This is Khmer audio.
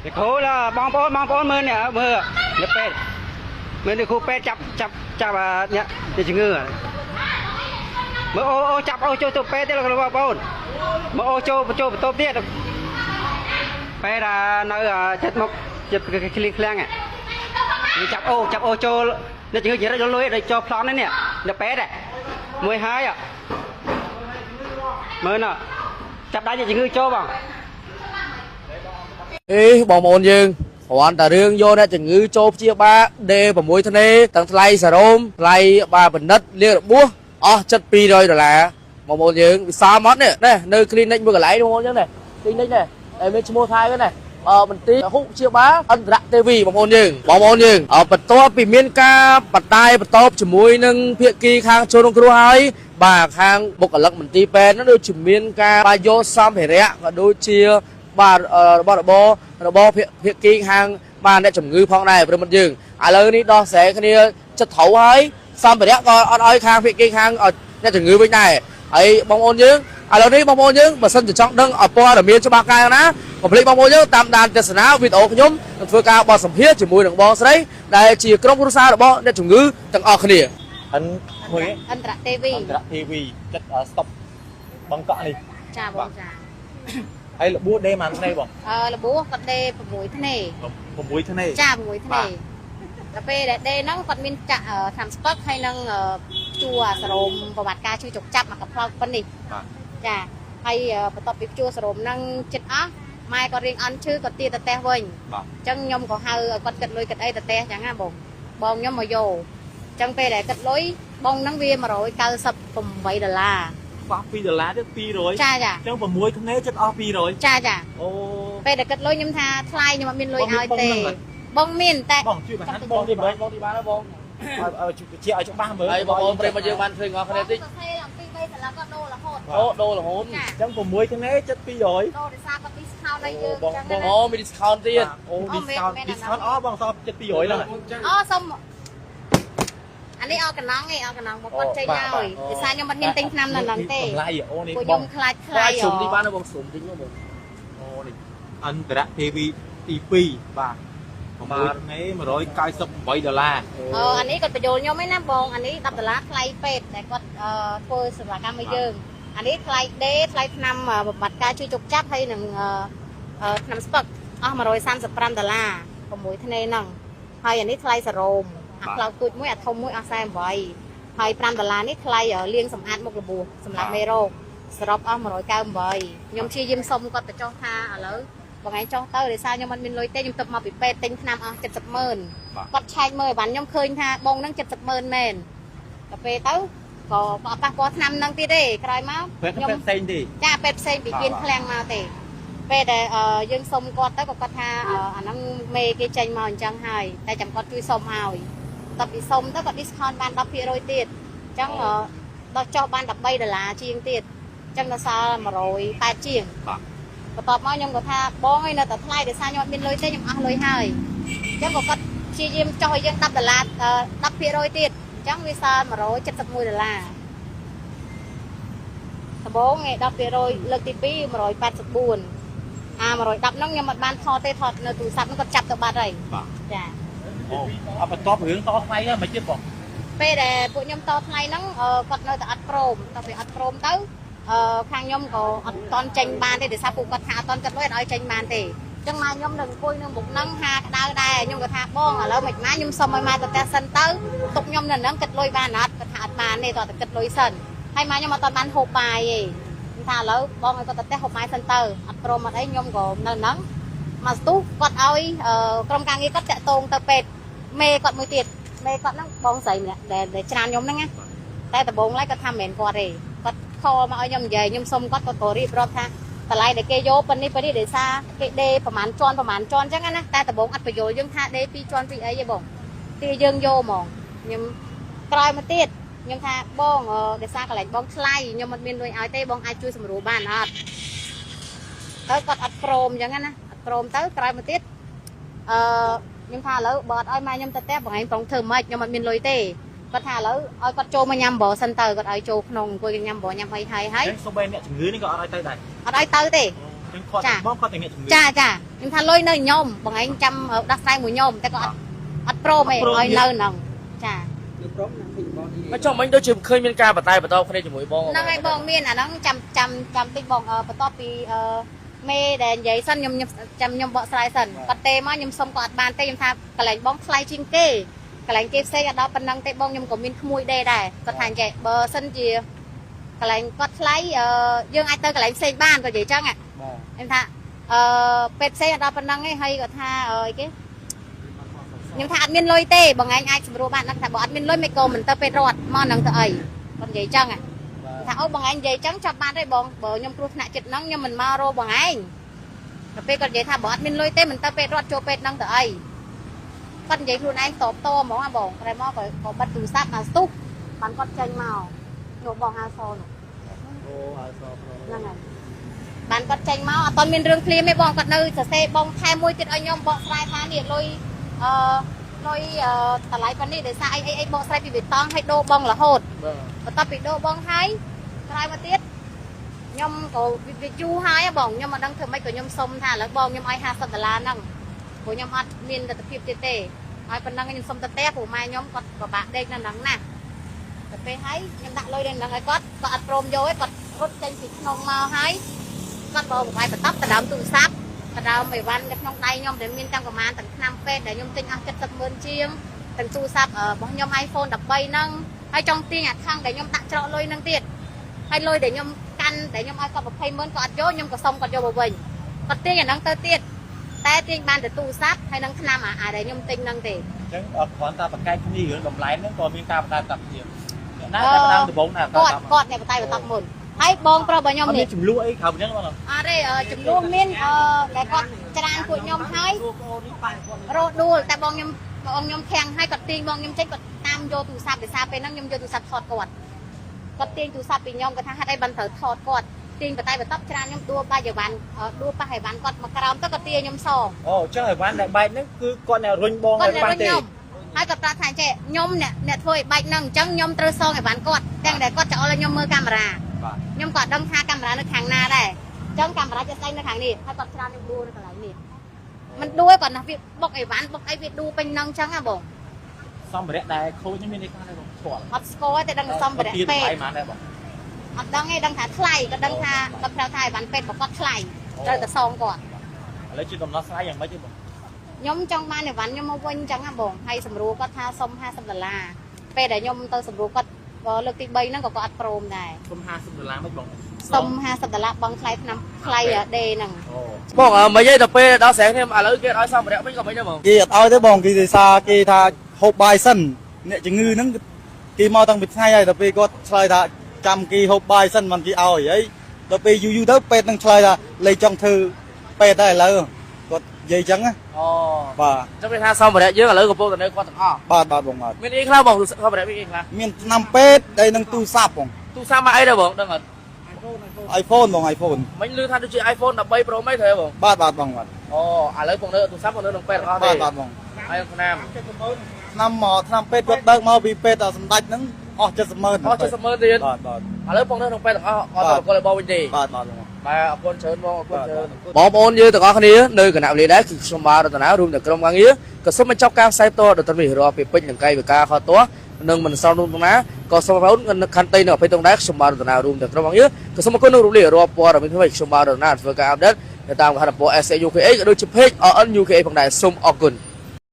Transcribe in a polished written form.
អ្នកគ្រូឡាបងប្អូនបងប្អូនមើលនេះមើលអ្នកពេទ្យមើលអ្នកគ្រូពេទ្យចាប់ចាប់ចាប់អាអ្នកអ្នកជំងឺមើលអូអូចាប់អូចូលទៅពេទ្យទេលោកបងប្អូនមើលអូចូលចូលបន្ទប់ទៀតពេទ្យអានៅចិត្តមុខចិត្តឃ្លៀងឃ្លាំងនេះចាប់អូចាប់អូចូលអ្នកជំងឺចរិតលុយដល់ចូលប្លន់នេះអ្នកពេទ្យមួយហើយមើលណចាប់ដៃអ្នកជំងឺចូលបង អេបងប្អូនយើងគ្រាន់តែរឿងយកអ្នកជំងឺចូលព្យាបាល D6 ធ្នេទាំងថ្លៃសេរ៉ូមថ្លៃបាទពិនិត្យលាងរបួសអស់ចិត្ត200ដុល្លារបងប្អូនយើងវិសាមអត់នេះនេះនៅ clinic មួយកន្លែងបងប្អូនយើងនេះ clinic នេះដែលមានឈ្មោះថាគេនេះអឺមន្ទីរហុព្យាបាលអន្តរទេវីបងប្អូនយើងបងប្អូនយើងអបន្ទាប់ពីមានការបតាយបន្តជាមួយនឹងភាគីខាងជនរងគ្រោះហើយបាទខាងបុគ្គលិកមន្ទីរពេទ្យនោះដូចជាមានការបាទយកសម្ភារៈក៏ដូចជា បាទរបស់របររបស់ភាគីខាងបាទអ្នកជំងឺផងដែរប្រិមត្តយើងឥឡូវនេះដោះស្រាយគ្នាចិត្តត្រូវហើយសម្ភារៈក៏អត់ឲ្យខាងភាគីខាងអ្នកជំងឺវិញដែរហើយបងប្អូនយើងឥឡូវនេះបងប្អូនយើងបើសិនជាចង់ដឹងឲ្យព័ត៌មានច្បាស់កាយណាកុំភ្លេចបងប្អូនយើងតាមដានទស្សនាវីដេអូខ្ញុំនឹងធ្វើការបទសម្ភាសន៍ជាមួយនឹងបងស្រីដែលជាក្រុមគ្រួសាររបស់អ្នកជំងឺទាំងអស់គ្នា អិនមួយ អន្តរទេវី អន្តរទេវីចិត្តស្តុបបងកក់នេះ ចាបងចា ហើយរបួសដេម៉ានធ្នេបង អឺរបួសគាត់ដេ6ធ្នេ 6ធ្នេ ចា6ធ្នេដល់ពេលដែលដេហ្នឹងគាត់មានចាក់ថ្នាំស្ពឹកហើយនឹងជួអាសរោមប្រវត្តិការជួយចុកចាប់មកកផ្លោកប៉ុណ្នេះ បាទ ចាហើយបន្ទាប់ពីជួសរោមហ្នឹងចិត្តអស់ម៉ែគាត់រៀងអន់ឈឺគាត់ទាទៅផ្ទះវិញ បាទ អញ្ចឹងខ្ញុំក៏ហៅគាត់គិតលុយគិតអីទៅផ្ទះអញ្ចឹងណាបងបងខ្ញុំមកយកអញ្ចឹងពេលដែលគិតលុយបងហ្នឹងវា198ដុល្លារ ខ្វះ2ដុល្លារទៀត200 ចាចា អញ្ចឹង6ធ្នេចិត្តអស់200 ចាចា អូ ពេលដែលគិតលុយខ្ញុំថាថ្លៃខ្ញុំអត់មានលុយឲ្យទេ បងមាន បងមានតែ បងជួយបង្ហាញបងទីបង បងទីបានហើយបង ឲ្យឲ្យជាឲ្យច្បាស់មើល ហើយបងប្អូនប្រិមត្តយើងបានឃើញអស់គ្នាតិច សរសេរអំពី3សន្លឹកក៏ដូររហូត អូដូររហូត ចា អញ្ចឹង6ធ្នេចិត្ត200 ដូរដោយសារគាត់ discount ឲ្យយើង បង ចឹងណា អូមាន discount ទៀត អូ discount discount អស់បងសល់ចិត្ត200ហ្នឹង អូសុំអានេះអកណ្ដងឯងអកណ្ដងមកគាត់ចេញហើយដោយសារខ្ញុំអត់ហ៊ានទិញថ្នាំនៅហ្នឹងទេ តម្លៃអូនេះ ពួក បង ខ្ញុំខ្លាចថ្លៃ ថ្លៃស៊ុំទីបានហើយបងស៊ុំតិចមកបង អូនេះអន្តរទេវីទី2បាទ6ធ្នេ198ដុល្លារ អូអានេះគាត់បញ្យល់ខ្ញុំឯណាបងអានេះ10ដុល្លារថ្លៃពេទ្យតែគាត់ធ្វើសេវាកម្មឲ្យយើងអានេះថ្លៃដេថ្លៃថ្នាំបំបត្តិការជួយជុកចាប់ហើយនឹងថ្នាំស្ពឹកអស់135ដុល្លារ6ធ្នេហ្នឹងហើយអានេះថ្លៃសរោមអាផ្លោកទូចមួយអាធំមួយអស់48ហើយ5ដុល្លារនេះថ្លៃលាងសម្អាតមុខរបួសសម្រាប់មេរោគសរុបអស់198ខ្ញុំព្យាយាមសុំគាត់ទៅចុះថាឥឡូវបងឯងចុះទៅដោយសារខ្ញុំអត់មានលុយទេខ្ញុំទៅមកពីពេទ្យទិញថ្នាំអស់70ម៉ឺនគាត់ឆែកមើលឲ្យបានខ្ញុំឃើញថាបងហ្នឹង70ម៉ឺនមែនដល់ពេលទៅក៏អត់ប៉ះពាល់ថ្នាំហ្នឹងទៀតទេក្រោយមក ពេទ្យ ខ្ញុំ ពេទ្យផ្សេងទេ ចាពេទ្យផ្សេងពីគៀនឃ្លាំងមកទេពេលដែលយើងសុំគាត់ទៅក៏គាត់ថាអាហ្នឹងមេគេចេញមកអញ្ចឹងហើយតែចាំគាត់ជួយសុំឲ្យតបពីសុំទៅគាត់ discount បាន10%ទៀតអញ្ចឹងដល់ចុះបាន13ដុល្លារជាងទៀតអញ្ចឹងដល់សល់180ជាង បាទ បន្ទាប់មកខ្ញុំក៏ថាបងឯងនៅតែថ្លៃដោយសារខ្ញុំអត់មានលុយទេខ្ញុំអស់លុយហើយអញ្ចឹងក៏គាត់ព្យាយាមចុះឲ្យយើង10ដុល្លារ10%ទៀតអញ្ចឹងវាសល់171ដុល្លារដំបូងឯ10%លើកទី2 184អា110ហ្នឹងខ្ញុំអត់បានថតទេថតនៅទូរស័ព្ទហ្នឹងគាត់ចាប់ទៅបាត់ហើយ បាទ ចា អូអត់បន្ទាប់រឿងតថ្លៃហ្នឹងមិនទៀតបង ពេលដែលពួកខ្ញុំតថ្លៃហ្នឹងគាត់នៅតែអត់ព្រមតទៅពេលអត់ព្រមទៅខាងខ្ញុំក៏អត់តន់ចេញបានទេដោយសារពួកគាត់ថាអត់តន់គិតលុយអត់ឲ្យចេញបានទេអញ្ចឹងម៉ែខ្ញុំនឹងអង្គុយនៅមុខហ្នឹងហាក្តៅដែរខ្ញុំក៏ថាបងឥឡូវមិនម៉ែខ្ញុំសុំឲ្យម៉ែទៅផ្ទះសិនទៅទុកខ្ញុំនៅហ្នឹងគិតលុយបានអត់គាត់ថាអត់បានទេតោះតែគិតលុយសិនហើយម៉ែខ្ញុំអត់តន់បានហូបបាយទេខ្ញុំថាឥឡូវបងឲ្យគាត់ទៅផ្ទះហូបបាយសិនទៅអត់ព្រមអត់អីខ្ញុំក៏នៅហ្នឹងមកស្ទុះគាត់ឲ្យក្រុមការងារគាត់តាក់ទងទៅពេទ្យមេគាត់មួយទៀតមេគាត់ហ្នឹងបងស្រីម្នាក់ដែលច្រានខ្ញុំហ្នឹងណាតែដំបូងឡើយគាត់ថាមិនមែនគាត់ទេគាត់ខលមកឲ្យខ្ញុំនិយាយខ្ញុំសុំគាត់គាត់ក៏រៀបរាប់ថាតម្លៃដែលគេយកប៉ុណ្នេះប៉ុណ្នេះដោយសារគេដេប្រហែលជាន់ប្រហែលជាន់អញ្ចឹងណាតែដំបូងអត់បញ្យល់យើងថាដេ2ជាន់2អីទេបងទីយើងយកហ្មងខ្ញុំក្រោយមកទៀតខ្ញុំថាបងដោយសារកន្លែងបងថ្លៃខ្ញុំអត់មានលុយឲ្យទេបងអាចជួយសម្រួលបានអត់ទៅគាត់អត់ព្រមអញ្ចឹងណាអត់ព្រមទៅក្រោយមកទៀតអឺខ្ញុំថាឥឡូវបើអត់ឲ្យម៉ែខ្ញុំទៅផ្ទះបងឯងប្រងធ្វើម៉េចខ្ញុំអត់មានលុយទេគាត់ថាឥឡូវឲ្យគាត់ចូលមកញ៉ាំបសិនទៅគាត់ឲ្យចូលក្នុងអង្គុយញ៉ាំបញ៉ាំអីហើយហើយ អញ្ចឹងសូម្បីអ្នកជំងឺនេះក៏អត់ឲ្យទៅដែរ អត់ឲ្យទៅទេ អញ្ចឹងគាត់បងគាត់តែអ្នកជំងឺ ចាចា ខ្ញុំថាលុយនៅខ្ញុំបងឯងចាំដោះស្រាយមួយខ្ញុំតែគាត់អត់ព្រមទេឲ្យនៅហ្នឹងចា មកចុះមិញដូចជាឃើញមានការបតែបន្តគ្នាជាមួយបង ហ្នឹងហើយបងមានអាហ្នឹងចាំចាំចាំតិចបងបន្ទាប់ពីអឺមេដែលនិយាយសិនខ្ញុំខ្ញុំចាំខ្ញុំបកស្រាយសិនគាត់ទេមកខ្ញុំសុំគាត់អត់បានទេខ្ញុំថាកន្លែងបងថ្លៃជាងគេកន្លែងគេផ្សេងអត់ដល់ប៉ុណ្ណឹងទេបងខ្ញុំក៏មានក្មួយដេដែរគាត់ថាអញ្ចេះបើសិនជាកន្លែងគាត់ថ្លៃអឺយើងអាចទៅកន្លែងផ្សេងបានគាត់និយាយអញ្ចឹងខ្ញុំថាអឺពេទ្យផ្សេងអត់ដល់ប៉ុណ្ណឹងទេហើយគាត់ថាអីគេខ្ញុំថាអត់មានលុយទេបងឯងអាចសម្រួលបានដឹងថាបើអត់មានលុយមិនក៏មិនទៅពេទ្យរដ្ឋមកនឹងទៅអីគាត់និយាយអញ្ចឹងថាអូបងឯងនិយាយអញ្ចឹងចាប់បានទេបងបើខ្ញុំគ្រោះថ្នាក់ចិត្តហ្នឹងខ្ញុំមិនមករកបងឯងដល់ពេលគាត់និយាយថាបើអត់មានលុយទេមិនទៅពេទ្យរដ្ឋចូលពេទ្យហ្នឹងទៅអីគាត់និយាយខ្លួនឯងតបតហ្មងហ៎បងក្រោយមកក៏បិទទូរស័ព្ទមកស្ទុះបានគាត់ចេញមកនោះបងអាសនោះ អូអើស ហ្នឹងហើយបានគាត់ចេញមកអត់ទាន់មានរឿងភ្លាមទេបងគាត់នៅសរសេរបងថែមមួយទៀតឲ្យខ្ញុំបកស្រាយថានេះលុយអឺលុយតម្លៃប៉ុណ្នេះដោយសារអីអីអីបកស្រាយពីបេតង់ឲ្យដូរបងរហូតបន្ទាប់ពីដូរបងហើយក្រោយមកទៀតខ្ញុំក៏វាយូរហើយបងខ្ញុំមិនដឹងធ្វើម៉េចក៏ខ្ញុំសុំថាឥឡូវបងខ្ញុំឲ្យ50ដុល្លារហ្នឹងព្រោះខ្ញុំអត់មានលទ្ធភាពទៀតទេហើយប៉ុណ្ណឹងខ្ញុំសុំទៅផ្ទះព្រោះម៉ែខ្ញុំគាត់ពិបាកដេកនៅហ្នឹងណាទៅពេលហើយខ្ញុំដាក់លុយនៅហ្នឹងឲ្យគាត់គាត់អត់ព្រមយកទេគាត់រត់ចេញពីក្នុងមកហើយគាត់បបាយបន្ទាប់ដដើមទូរស័ព្ទដដើមអីវ៉ាន់នៅក្នុងដៃខ្ញុំដែលមានទាំងប្រមាណទាំងឆ្នាំពេទ្យដែលខ្ញុំទិញអស់70ម៉ឺនជាងទាំងទូរស័ព្ទរបស់ខ្ញុំ iPhone 13ហ្នឹងហើយចង់ទាញអាខាងដែលខ្ញុំដាក់ច្រកលុយហ្នឹងទៀតហើយលុយដែលខ្ញុំកាន់ដែលខ្ញុំឲ្យគាត់20ម៉ឺនគាត់អត់យកខ្ញុំក៏សុំគាត់យកមកវិញគាត់ទាញអាហ្នឹងទៅទៀតតែទាញបានតែទូរស័ព្ទហើយនឹងឆ្នាំអាដែលខ្ញុំទិញហ្នឹងទេ អញ្ចឹងអត់គ្រាន់តែប្រកែកគ្នារឿងតម្លៃហ្នឹងក៏មានការបតែតាប់គ្នាអ្នកណាតែដើមដំបូងណា គាត់គាត់អ្នកបតែបន្តមុនហើយបងប្រុសរបស់ខ្ញុំ អត់ នេះ មានចំនួនអីក្រៅពីហ្នឹងបង អត់ទេចំនួនមានអឺដែលគាត់ច្រានពួកខ្ញុំហើយរោដួលតែបងខ្ញុំបងខ្ញុំខាំងហើយគាត់ទាញបងខ្ញុំចេញគាត់តាមយកទូរស័ព្ទដោយសារពេលហ្នឹងខ្ញុំយកទូរស័ព្ទថតគាត់គាត់ទាញទូរស័ព្ទពីខ្ញុំគាត់ថាហេតុអីបានត្រូវថតគាត់ទាញបតែបន្តច្រានខ្ញុំដួលបាច់អីវ៉ាន់ដួលប៉ះអីវ៉ាន់គាត់មកក្រោមទៅគាត់ទាញខ្ញុំសង អូអញ្ចឹងអីវ៉ាន់ដែលបែកហ្នឹងគឺគាត់អ្នករុញបង គាត់ ឲ្យប៉ះទេ អ្នករុញខ្ញុំហើយគាត់ប្រាប់ថាចេះខ្ញុំអ្នកអ្នកធ្វើឲ្យបែកហ្នឹងអញ្ចឹងខ្ញុំត្រូវសងអីវ៉ាន់គាត់ទាំងដែលគាត់ចោលឲ្យខ្ញុំមើលកាមេរ៉ា បាទ ខ្ញុំក៏អត់ដឹងថាកាមេរ៉ានៅខាងណាដែរអញ្ចឹងកាមេរ៉ាជាក់ស្ដែងនៅខាងនេះហើយគាត់ច្រានខ្ញុំដួលនៅកន្លែងនេះមិនដួលគាត់ណាវាបុកអីវ៉ាន់បុកអីវាដួលពេញហ្នឹងអញ្ចឹងហ៎បង សម្ភារៈដែលខូចហ្នឹងមានន័យថាដែរបងស្គាល់ អត់ស្គាល់ទេដឹងតែសម្ភារៈ ពេ ពេទ្យ ទ្យប៉ុន្មានដែរបង អត់ដឹងទេដឹងថាថ្លៃក៏ដឹងថាគាត់ប្រាប់ថាអីវ៉ាន់ពេទ្យរបស់គាត់ថ្លៃត្រូវតែសងគាត់ ឥឡូវជាដំណោះស្រាយយ៉ាងម៉េចទេបង ខ្ញុំចង់បានអីវ៉ាន់ខ្ញុំមកវិញអញ្ចឹងហ៎បងហើយសម្រួលគាត់ថាសុំ50ដុល្លារពេលដែលខ្ញុំទៅសម្រួលគាត់លើកទី3ហ្នឹងក៏គាត់អត់ព្រមដែរ សុំ50ដុល្លារមិនបង សុំ50ដុល្លារបង់ថ្លៃឆ្នាំថ្លៃដេហ្នឹង អូ បងមិនទេដល់ពេលដល់ស្រែគ្នាឥឡូវគេឲ្យសម្ភារៈវិញក៏មិនដែរបង គេអត់ឲ្យទេបងគេទេសារគេថាហូបបាយសិនអ្នកជំងឺហ្នឹងគេមកតាំងពីថ្ងៃហើយដល់ពេលគាត់ឆ្លើយថាចាំគេហូបបាយសិនមិនគេឲ្យហើយដល់ពេលយូរយូរទៅពេទ្យនឹងឆ្លើយថាលេចង់ធ្វើពេទ្យដែរឥឡូវគាត់និយាយអញ្ចឹងណា អូ បាទ ចាំគេថាសម្ភារៈយើងឥឡូវកំពុងតែនៅគាត់ទាំងអស់ បាទបាទបងបាទ មានអីខ្លះបងសម្ភារៈមានអីខ្លះ មានថ្នាំពេទ្យហើយនឹងទូរស័ព្ទបង ទូរស័ព្ទមកអីដែរបងដឹងអត់ iPhone បង iPhone មិញឮថាដូចជា iPhone 13 Pro Max ត្រូវទេបង បាទបាទបងបាទ អូឥឡូវបងនៅទូរស័ព្ទបងនៅក្នុងពេទ្យទាំងអស់ទេ បាទបាទបង ហើយឆ្នាំ ថ្នាំមកថ្នាំពេទ្យគាត់ដឹកមកពីពេទ្យដល់សម្ដេចហ្នឹងអស់70ម៉ឺន អស់70ម៉ឺនទៀត បាទបាទ ឥឡូវបងនៅក្នុងពេទ្យទាំងអស់អត់ទៅបកលឲ្យបងវិញទេ បាទបាទបង បាទអរគុណច្រើនបងអរគុណច្រើន បាទ បងប្អូនយើងទាំងអស់គ្នានៅគណៈវេលាដែរគឺខ្ញុំបាទរតនារួមទាំងក្រុមការងារក៏សូមបញ្ចប់ការផ្សាយផ្ទាល់ដល់ត្រឹមនេះរាល់ពេលពេញនឹងកាយវិការខតទាស់និងមិនសមរម្យណាក៏សូមបងប្អូននៅខន្តីនៅអភ័យតុងដែរខ្ញុំបាទរតនារួមទាំងក្រុមការងារក៏សូមអរគុណនឹងរំលាយរាល់ព័ត៌មានថ្មីខ្ញុំបាទរតនាធ្វើការអាប់ដេតនៅតាមគេហទំព័រ SAUKA ក៏ដូចជា page RNUKA ផងដែរសូមអរគុណ។